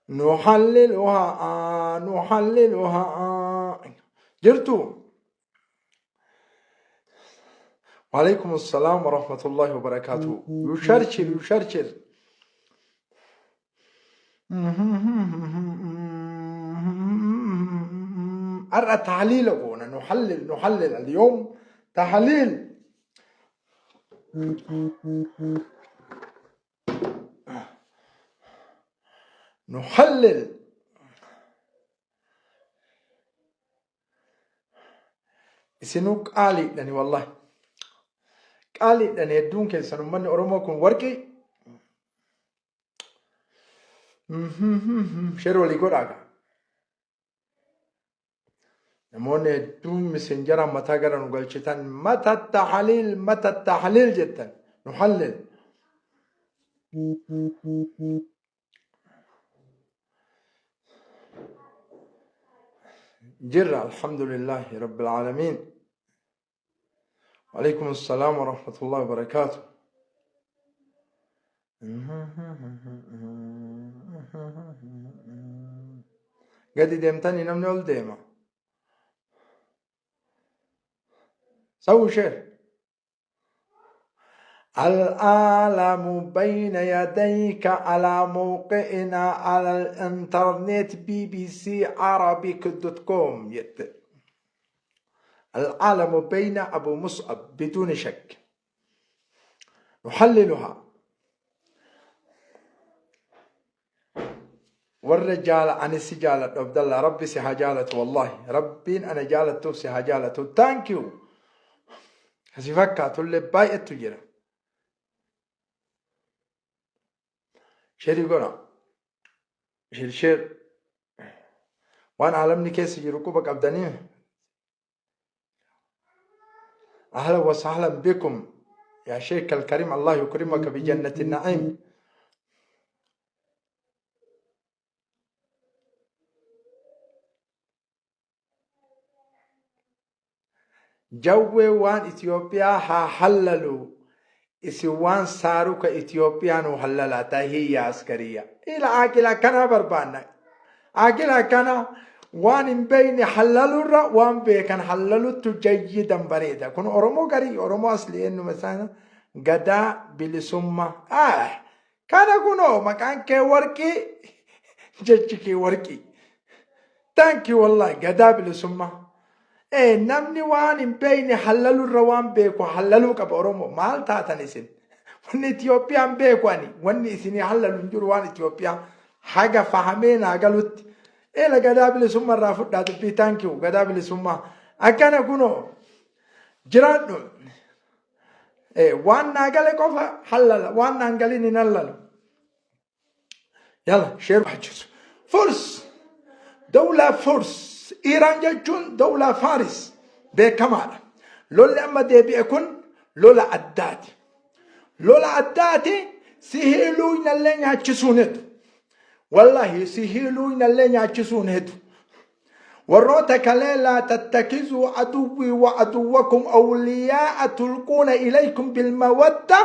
Nuhalliluhaa nuhalliluhaa jirtu. Waalaikum assalaam warahmatullahi wabarakatuh. Yusharshir yusharshir. Har'a tahliila goona nuhallil nuhallil al-yawm tahliil. Nuhallil. Isinuu qaaliidhani wallahi. Qaaliidhani hedduun keessan uummanni Oromoo kun warqii. Sheer walii godhaa gaa. Namoonni hedduun misenjara mataa gara nu galchitan mata tahliil mata tahliil jettan nuhallil. Jirra alhamdulillahi rabbil aalamiin. Waalaikum assalaam wa rahmatullahi wa barakaatu. Gadi deemtanii namni ol deema. Sawu sheer. العالم بين يديك على موقعنا على الانترنت بي بي سي عربيك دوت كوم. العالم بين أبو مصعب بدون شك. نحللها. Warra jaala ani si jaaladhu Abdallah rabbi si haa jaalatu wallahi rabbiin ana jaalattuuf si haa jaalatu thank you kasi fakkaatullee baay'eetu jira sheerii godha sheer sheer waan aalamni keessa jiru quba qabdanii. أهلا وسهلا بكم يا شيخ الكريم، الله يكرمك بجنة النعيم. Jawwee waan Itoophiyaa haa hallalu, isin waan saaruka Itoophiyaa nu hallala tahiyya askariya. Ila aaqila akkanaa barbaanna. Aaqila akkanaa waan hin beekne hallalurra waan beekan hallaluttu jayyidan bareeda. Kun Oromoo garii Oromoo asli eenyuma isaan gadaa bilisummaa. Ah, kana kunoo maqaan kee warqii jechi kee warqii. Thank you wallahi gadaa bilisummaa. Ee namni waan hin beekne hallalurra waan beeku hallaluu qaba Oromoo maal taatan isin. Wanni Itiyoophiyaan beeku ani wanni isinii hallalu hin jiru waan Itiyoophiyaa haga fahamee naa galutti. Eela gadaa bilisummaa irraa fudhaa dubbii thank you gadaa bilisummaa. Akkana kunoo jiraadhu. Waan naa gale qofa hallala waan naan galin hin hallalu. Yalla sheer baachisu. Furs dawlaa Furs Iiraan jechuun dawlaa Faaris beekamaadha. Lolli amma deebi'e kun lola addaati. Lola addaati si hiiluu inallee nyaachisuun hedu. Wallahi si hiiluu inallee nyaachisuun hedu. Warroota kalee laa tattakizuu aduwwii wa aduwwakum awliyaa'a tulquuna ilaykum bilmawadda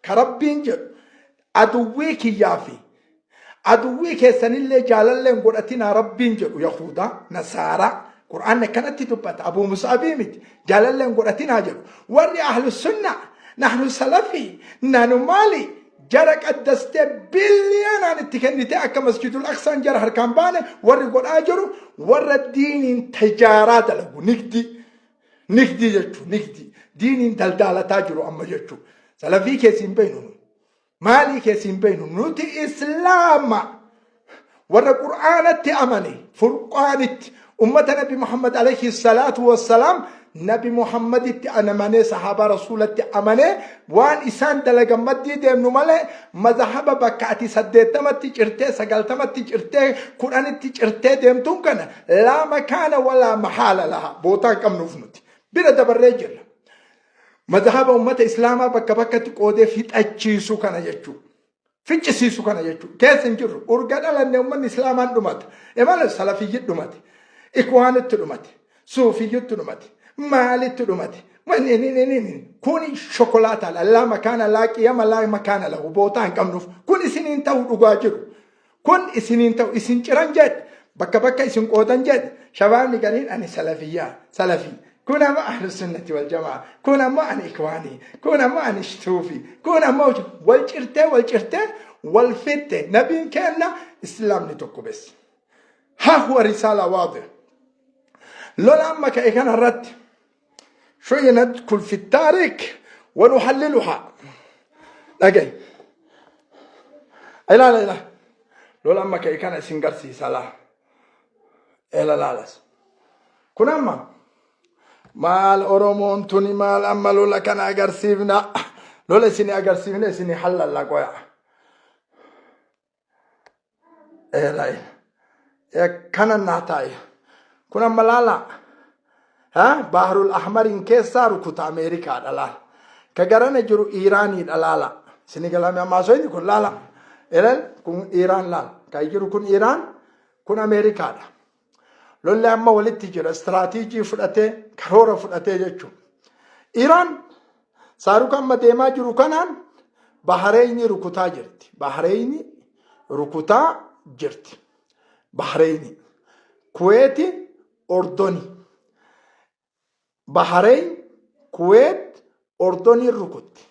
ka Rabbiin jedhu aduwwii kiyyaa fi aduwwii keessanillee jaalallee hin godhatinaa Rabbiin jedhu Yahuudaa Nasaaraa Qur'aanni akkanatti dubbata Abuu Mus'abii miti jaalallee hin godhatinaa jedhu warri ahlu sunna nahnu salafii nanu maali jara qaddastee biliyoonaan itti kennitee akka masjidul aqsaan jara harkaan baane warri godhaa jiru warra diiniin tijaaraa dalagu nigdii nigdii jechuun nigdii diiniin daldaalataa jiru amma jechuun salafii keessi hin beeknu nu maalii keessi hin beeknu nuti islaama warra qur'aanatti amane furqaanitti ummata nabi muhammad alayhi salaatu wassalaam nabi muhammaditti amanee sahaabaa rasuulatti amanee waan isaan dalagan maddii deemnu malee mazahaba bakka ati 80tti cirtee 90tti cirtee 10tti cirtee deemtuun kana laa makaana walaa mahaala laha bootaa hin qabnuuf nuti bira dabarree jirra. Mazahaba ummata islaamaa bakka bakkatti qoodee fixachiisu kana jechuudha. Ficcisiisu kana jechuudha. Keessa hin jirru. Urga dhalanne uummanni islaamaan dhumata. Emala salafiyyi dhumate. Ikwaanitti dhumate. Suufiyyitti dhumate. Maalitti dhumate. Kuni shokolaataadha. Laa makaana laa qiyama laa makaana lahu. Bootaa hin qabnuuf. Kun isiniin ta'u dhugaa jiru. Kun isiniin ta'u isin ciran jedhe bakka bakka isin qoodan jedhe shabaabni gariin ani salafiyyaa salafii kun ammoo ahlu sunnati wal jamaa kun ammoo ani ikwaanii kun ammoo ani suufii kun ammoo wal cirtee wal cirtee wal fixxe nabiin kenna islaamni tokko bes. Ha huwa risaala waadih. Lola amma ka'e kana irratti شوية ندخل في التاريخ ونحللها dhagaye ilaala ila lola amma ka'e kana isin garsiisa laa ila laalas kun amma maal oromoon tuni maal amma lola kana agarsiifna lola isin agarsiifne isin hallalla qoya ila kana naa taa'e kun amma laala ha bahrul ahmariin keessaa rukuta ameerikaadha laala ka garana jiru iiraaniidha laala isin galame ammaa soyni kun laala ilal kun iiraan laala ka jiru kun iiraan kun ameerikaadha lolli amma walitti jira istiraatiijii fudhatee karoora fudhatee jechuudha iiraan saaruka amma deemaa jiru kanaan bahareyni rukutaa jirti bahareyni rukutaa jirti bahareyni kuweeti ordoni Bahareyn, Kuweet, Ordoniin rukutti.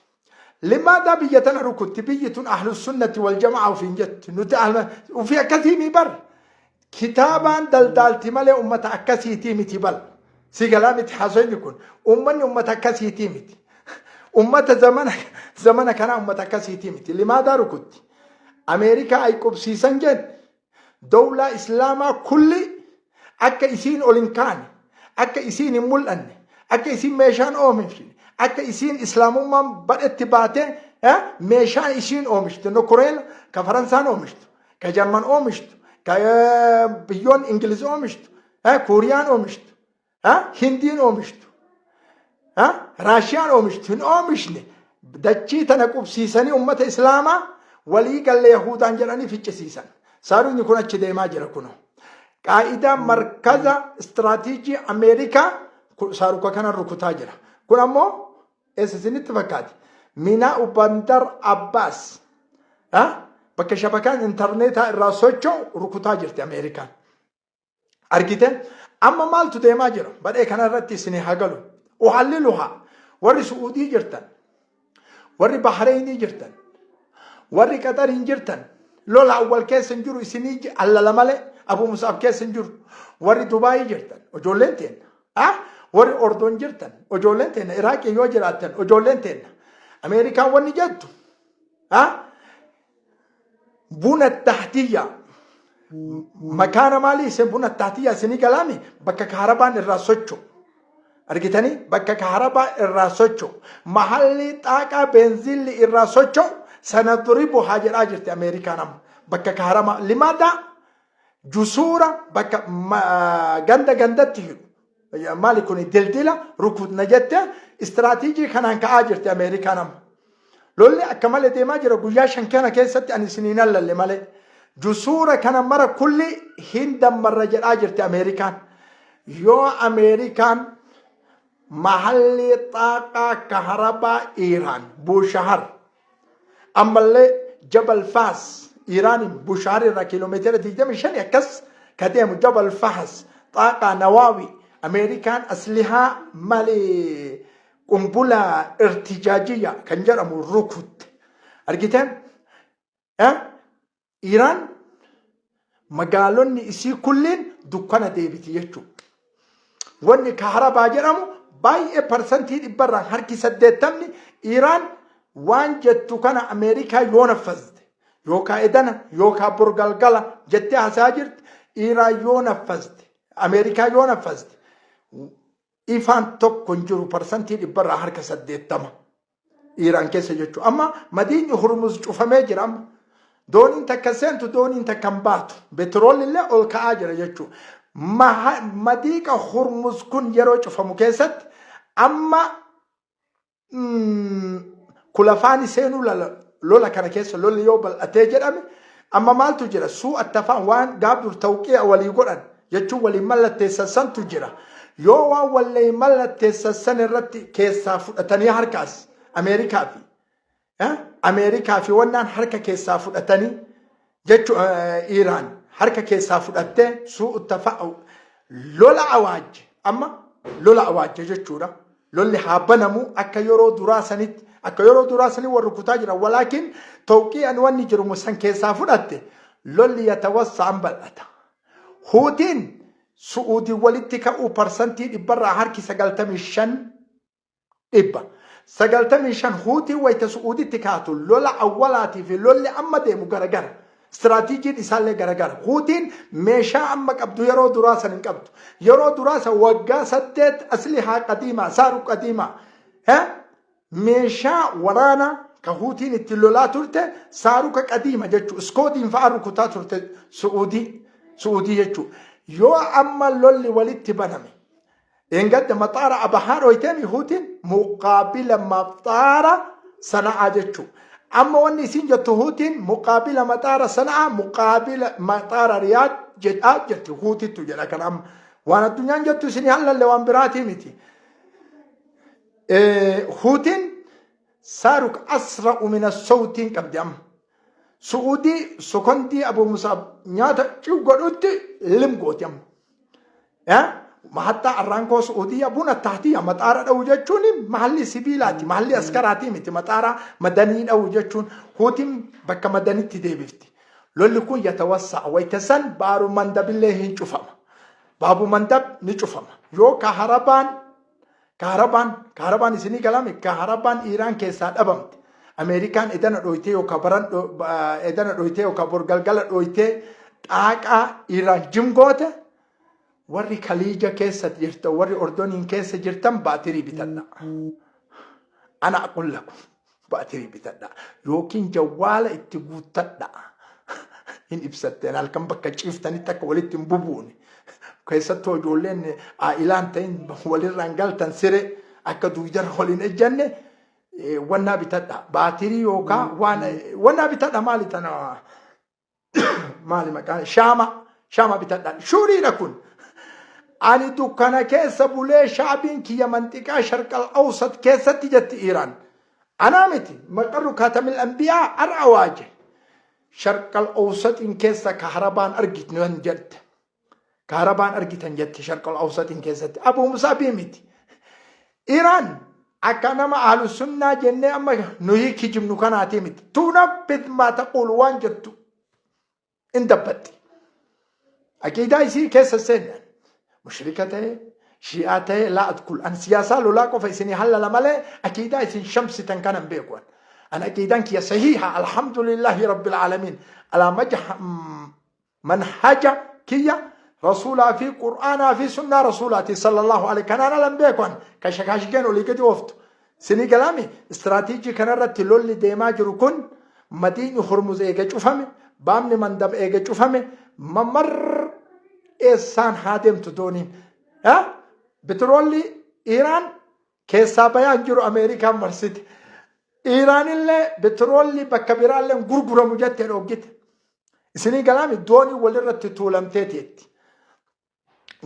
Limaadaa biyya tana rukutti biyyi tun ahlu sunnati wal jamaa ofiin jetti. Nuti ahla ofii akkasii mi bar. Kitaabaan daldaalti malee ummata akkasiitii miti bal. Si galaa miti haasofni kun. Ummanni ummata akkasiitii miti. Ummata zamana zamana kanaa ummata akkasiitii miti. Limaadaa rukutti. Ameerikaa ay qubsiisan jedhe Dowlaa Islaamaa kulli akka isiin ol hin kaane, akka isiin hin mul'anne, akka isiin meeshaan oomishne, akka isiin Islaamummaan badhetti baatee meeshaan isiin oomishtu nukureela ka Faransaan oomishtu, ka Jarman oomishtu, ka biyyoon Ingiliz oomishtu, Kuuriyaan oomishtu, Hindiin oomishtu, Raashiyaan oomishtu hin oomishne dachii tana qubsiisanii ummata Islaamaa walii galle Yahuudaan jedhanii ficcisiisan. Saaruunyi kun achi deemaa jira kunoo. Qaa'idaan markaza istiraatiijii Ameerikaa saaruka kana rukutaa jira. Kun ammoo eessa isinitti fakkaate? Minaa Bandar Abbaas. Bakka shabakaan intarneetaa irraa socho'u rukutaa jirti Ameerikaan. Argite? Amma maaltu deemaa jira? Badhee kanarratti isin haa galu. Uhalliluhaa. Warri Su'uudii jirtan, warri Bahreenii jirtan, warri Qaxariin jirtan, lola awwal keessa hin jiru isinii allala malee Abu Musaab keessa hin jiru. Warri Dubaayii jirtan, ijoolleen teenna. Ah? Warri Ordoon jirtan, ijoolleen teenna. Iraaqii yoo jiraattan, ijoolleen teenna. Ameerikaan wanni jettu, ah? Buna tahtiyya makaana maalii isin buna tahtiyya isinii galaami bakka kaarabaan irraa socho'u argitanii bakka kaarabaa irraa socho'u mahalli xaaqaa beenziilli irraa socho'u sana duribu haa jedhaa jirti Ameerikaan amma bakka kaarama limaadaa jusuura bakka ganda gandatti hidhu maali kun dildila rukutna jette istiraatiijii kanaan ka'aa jirti Ameerikaan amma. Lolli akka malee deemaa jira guyyaa shan kana keessatti ani isiniin allalle malee. Jusuura kana mara kulli hin dammarra jedhaa jirti Ameerikaan. Yoo Ameerikaan mahalli xaaqaa kaharabaa Iiraan Buushahar Ammallee Jabal Faas Iiraaniin Bushaar irraa kiiloomeetira 25 akkas ka deemu Jabal Fahas Xaaqaa Nawaawi Ameerikaan aslihaa malee qumbula irtijaajiyya kan jedhamu rukutte. Argitee? Iiraan magaalonni isii kulliin dukkana deebiti jechuudha. Wanni kaharabaa jedhamu baay'ee parsantii dhibbarraan harki saddeettamni Iiraan waan jettu kana Ameerikaa yoo naffazte yookaan edana yookaan bor galgala jettee haasa'aa jirti. Iiraan yoo naffazte Ameerikaa yoo naffazte ifaan tokko hin jiru parsantii dhibbarraa harka saddeettama. Iiraan keessa jechuudha. Amma madiinyi Hurmuz cufamee jira amma. Dooniin takka seentu dooniin takka hin baatu. Beetiroolli illee ol ka'aa jira jechuudha. Madiiqa Hurmuz kun yeroo cufamu keessatti amma kulafaani seenuu lola kana keessa lolli yoo bal'atee jedhame amma maaltu jira suu attafaan waan gaaf dur tawqiya walii godhan jechuun waliin mallatteessan santu jira yoo waan wallee mallatteessan san irratti keessaa fudhatanii harkaas Ameerikaa fi Ameerikaa fi wannaan harka keessaa fudhatanii Jechu Iiraan harka keessaa fudhattee suu'u tafa'u lola awaajje amma lola awaajje jechuudha. Lolli haa banamu akka yeroo duraa sanitti akka yeroo duraa sanii warri kutaa jiran walaakin tawqii'an wanni jiru san keessaa fudhatte lolli yatawassa'an bal'ata. Huutiin Su'uudii walitti ka'uu parsantii dhibbarraa harki 95 195 Huutiin wayita Su'uuditti kaatu lola awwalaatii fi lolli amma deemu garagara. Istiraatiijiin isaallee garagara. Huutiin meeshaa amma qabdu yeroo duraa san hin qabdu. Yeroo duraa san waggaa 8 aslihaa qadiimaa, saaru qadiimaa. Meeshaa waraanaa ka Huutiin ittiin lolaa turte saaruka qadiima jechuudha. Iskoodiin fa'aa rukutaa turte Su'uudii. Su'uudii jechuudha. Yoo amma lolli walitti baname Dheengadda maxaara Abahaa dhoyteemi Huutiin muqaabila maxaara Sana'aa jechuu. Amma wanni isiin jettu Huutiin muqaabila maxaara Sana'aa muqaabila maxaara Riyaad jedhaa jetti Huutittu jedha kana amma. Waan addunyaan jettu isinii hallalle waan biraatii miti. Huutiin saaruk asra'u mina sawtiin qabdi amma. Su'uudii sokondii Abu Musaab nyaata ciw godhutti lim gooti amma. Mahattaa arraankoo Su'uudiyyaa buna tahtiyya maxaara dha'u jechuun mahalli sibiilaati mahalli askaraatii miti maxaara madanii dha'u jechuun huutiin bakka madanitti deebifti. Lolli kun yatawassa'a wayita san baaru mandabillee hin cufama. Baabu mandab ni cufama. Yoo kaharabaan Kaharabaan, kaharabaan isinii galame, kaharabaan Iiraan keessaa dhabamte. Ameerikaan edana dhoytee yookaan baran edana dhoytee yookaan bor galgala dhoytee xaaqaa Iiraan jim goote warri Kaliija keessa jirtan warri Ordoniin keessa jirtan baatirii bitadha. Ana aqul lakum baatirii bitadha yookiin jawwaala itti guuttadha. Hin ibsatteen halkan bakka ciiftanitti akka walitti hin bubuune. Keessattuu ijoolleen aa'ilaan ta'in walirraan galtan siree akka duudarra waliin ejjanne wannaa bitadha. Baatirii yookaan waan wannaa bitadha maali tana maali maqaan shaama shaama bitadha. Shuuriidha kun. Ani dukkana keessa bulee shaabiin kiyya manxiqaa sharqal awsat keessatti jetti Iiraan. Anaa miti maqarru kaatamil anbiyaa har'a waaje. Sharqal awsatiin keessa kaharabaan argitan jette. Kaharabaan argitan jette sharqal awsatiin keessatti. Abuu Musaabii miti. Iiraan akka nama ahlu sunnaa jennee amma nuyi kijibnu kanaatii miti. Tunaffid maa taquulu waan jettu in dabbatti. Aqiidaa isii keessa seennan mushrika ta'e shi'aa ta'e laa adkul an siyaasaa lolaa qofa isinii hallala malee aqiidaa isin shamsitan kana hin beeku an. An aqiidaan kiyya sahiiha alhamdulillahi rabbil aalamiin alaa majha manhaja kiyya rasuulaa fi qur'aanaa fi sunnaa rasuulaati sallallahu alaihi kanaan ala hin beeku an kan shakaashikeen olii gadi ooftu. Sinii galaami istiraatiijii kanarratti lolli deemaa jiru kun madiinyi Hormuz eega cufame baabni mandab eega cufame mamar eessaan haa deemtu dooniin. Bitiroolli Iiraan keessaa bayaan jiru Ameerikaan marsite. Iiraanillee bitiroolli bakka biraallee gurguramu jettee dhoggite. Isinii galaami doonii walirratti tuulamtee teetti.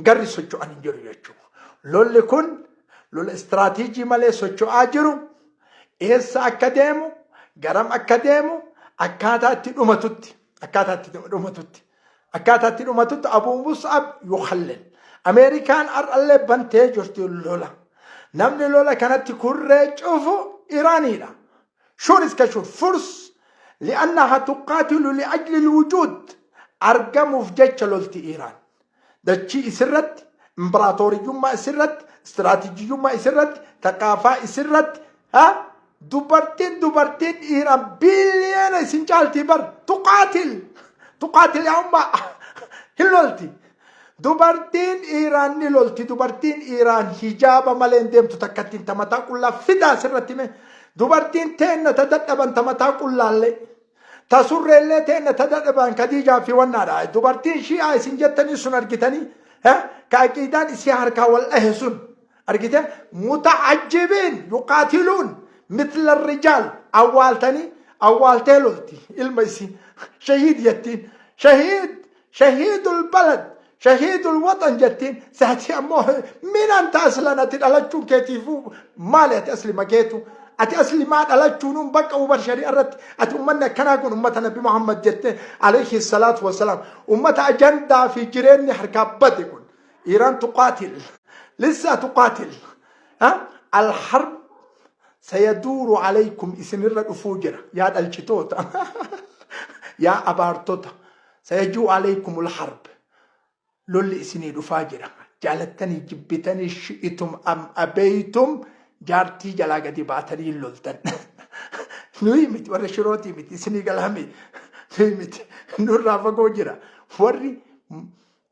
Garri socho'an hin jiru jechuudha. Lolli kun lola istiraatiijii malee socho'aa jiru eessa akka deemu garam akka deemu akkaataa itti dhumatutti akkaataa itti dhumatutti akkaataa itti dhumatutti Abuu Mus'ab yukhallil. Ameerikaan har'allee bantee jirti lola. Namni lola kanatti kurree cufu Iraaniidha. Shuur iska shuur furs li'annaha tuqaatilu li'ajli lwujuud argamuuf jecha lolti Iiraan. Dachii isirratti, imbiraatooriyyummaa isirratti, istiraatijiyyummaa isirratti, taqaafaa isirratti, ha? Dubartiin dubartiin Iiraan biiliyoona isin caaltii bar tuqaatil tuqaatil yaa ummaa hin lolti. Dubartiin Iiraan ni lolti. Dubartiin Iiraan hijaaba malee hin deemtu takkattiin ta mataa qullaa fidaa asirratti mee. Dubartiin teenna ta dadhaban ta mataa qullaallee. Ta surreellee teenna ta dadhaban Kadiijaa fi wannaadha. Dubartiin shi'aa isin jettanii sun argitanii. Ka aqiidaan isii harkaa wal dhahe sun. Argite muta'ajjibiin yuqaatiluun mitla rijaal awwaaltanii awwaaltee lolti ilma isii shahiid jettiin shahiid Shahiidul balad, shahiidul waxan jettiin. Saatii ammoo min anta aslan ati dhalachuun keetiifuu maali ati asli makeetu. Ati aslimaa dhalachuunuun bakka ubar shari'a irratti ati ummanni akkanaa kun ummata Nabi Muhammad jette alayhi salaatu wassalaam, ummata ajandaa fi jireenyi harkaa bade kun. Iiraan tuqaatil, lissa tuqaatil, alharb sayaduuru alaykum, isinirra dhufuu jira yaa dhalchitoota, yaa abaartota. Sayajuu alaykumul harb, lolli isinii dhufaa jira. Jaalattanii jibbitanii, shi'itum am abeeytum, jaartii jalaa gadi baatanii hin loltan. Nuyi miti, warra shirootii miti, isinii galame, nuyi miti, nurraa fagoo jira. Warri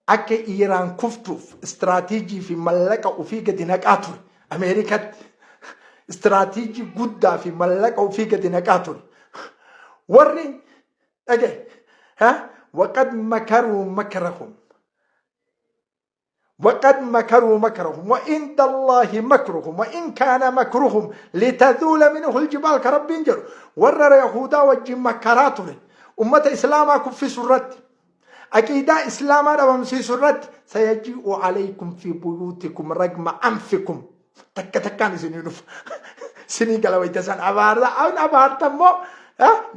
akka Iiraan kuftuuf istiraatiijii fi mallaqa ofii gadi naqaa ture Ameerikatti istiraatiijii guddaa fi mallaqa ofii gadi naqaa ture. Warri dhagaye waqad makaruu makrahum, وقد مكروا مكرهم وعند الله مكرهم وإن كان مكرهم لتزول منه الجبال. كربين جرو ورر يهودا وجه مكرات أمة إسلاما كفي سرت عقيدة إسلاما دوامسي سرت. سيجيء عليكم في بيوتكم رغم أنفكم. تك تكان سنين sinii gala wayita san abaarra an abaartammoo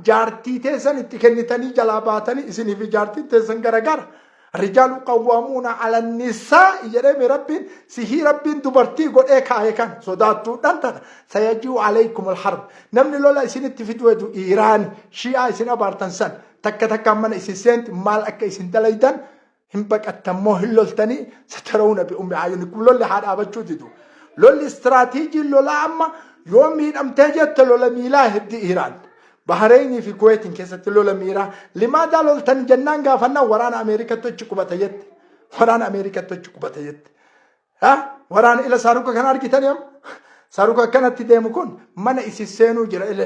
jaartii teessan itti kennitanii jalaa baatanii isinii fi jaartiin teessan garagara. Rijaalu qawwaamuuna ala nisaa jedhee Rabbiin sihii, Rabbiin dubartii godhee kaa'e kan sodaattuudhaan tana. Sayaji'u alaykum alharb, namni lola isinitti fidu hedu Iiraani, Shi'aa isin abaartan san. Takka takkaan mana isin seenti, maal akka isin dalaydan, hin baqattan moo hin loltanii, satarawna bi ummi ayunikum. Lolli haa dhaabachuu didu, lolli istiraatiijiin lolaa amma yoo miidhamtee jette lola miilaa heddi Iiraan. Bahareenii fi Kuweetiin keessatti lola miiraa limaadaa loltan jennaan gaafannaan waraana Ameerikatti achi qubata jette. Waraana Ameerikatti achi qubata jette. Waraana ila saaruka kana argitanii amma? Saaruka akkanatti deemu kun mana isin seenuu jira, ila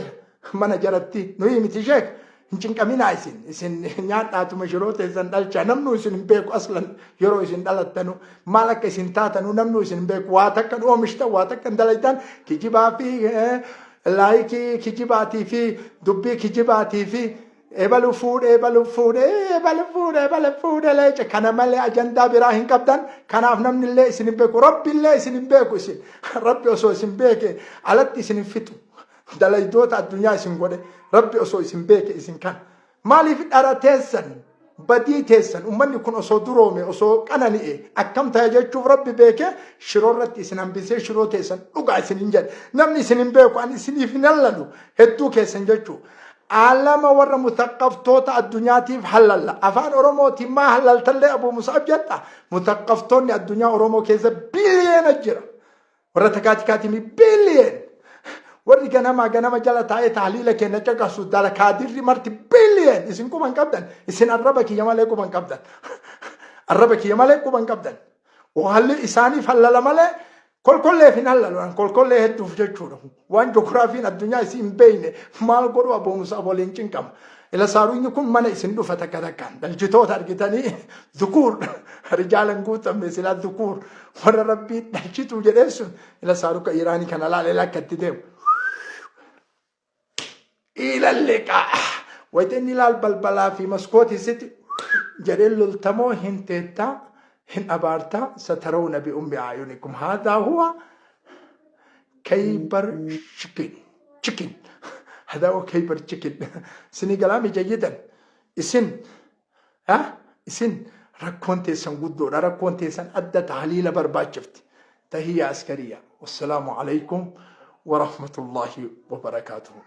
mana jaratti. Nuyi miti sheek, hin cinqaminaa, isin nyaadhaatuma shiroo teessan dhalchaa. Namnu isin hin beeku aslan, yeroo isin dhalattanu maal akka isin taatanu namnu isin hin beeku. Waa takka oomishtan, waa takka hin dalaytan. Kijibaa fi laayikii kijibaatii fi dubbii kijibaatii fi ebalu fuudhe, ebalu fuudhe, ebalu fuudhe, ebalu fuudhe leece kana malee ajandaa biraa hin qabdan. Kanaaf namni illee isin hin beeku, Rabbi illee isin hin beeku. Isin Rabbi osoo isin beeke alatti isin hin fixu. Dalaydoota addunyaa isin godhe. Rabbi osoo isin beeke isin kan maaliif dhara teessan, badii teessan, ummanni kun osoo duroome, osoo qanani'e akkam ta'e jechuuf Rabbi beeke shiroo irratti isin hambisee shiroo teessan dhugaa isin hin jedhe. Namni isin hin beeku, ani isiniif hin hallalu hedduu keessan jechuu. Aalama warra mutaqqaftoota addunyaatiif hallalla. Afaan Oromootiin maa hallaltallee Abuu Mus'ab jetta? Mutaqqaftoonni addunyaa Oromoo keessa biliyeena jira. Warra takaatikaatiin biliyeen. Warri ganamaa ganama jala taa'ee tahliila kenna caqasu dala kaadirri marti biliyeen. Isin quban qabdan. Isin arraba kiyya malee quban qabdan. Arraba kiyya malee quban qabdan. Haalli isaaniif hallala malee kolkolleef hin hallalu. Kolkollee hedduuf jechuudha. Waan jogiraafiin addunyaa isin hin beekne maal godhu Abuu Mus'ab waliin cinqama? Ila saaruunyi kun mana isin dhufa takka takkaan. Dhalchitoota argitanii, dhukuur rijaalan guutamne silaa, dhukuur warra Rabbii dhalchituu jedhee sun ila saaruka Iraanii kana laala akka itti deemu. Ilalliqa. Wayita inni ilaal balbalaa fi maskootii sitti jedhee, loltamoo hin teettaa, hin abaartaa? Satarawna bi ummi ayunikum. Haadaa huwa Kaybar chicken chicken, hadaa huwa Kaybar chicken. Isinii galaami jayyidan. Isin ha isin rakkoon teessan guddoodha, rakkoon teessan adda tahliila barbaachifti. Tahiyya askariya. Wassalaamu alaykum warahmatullaahi wabarakaatuhu.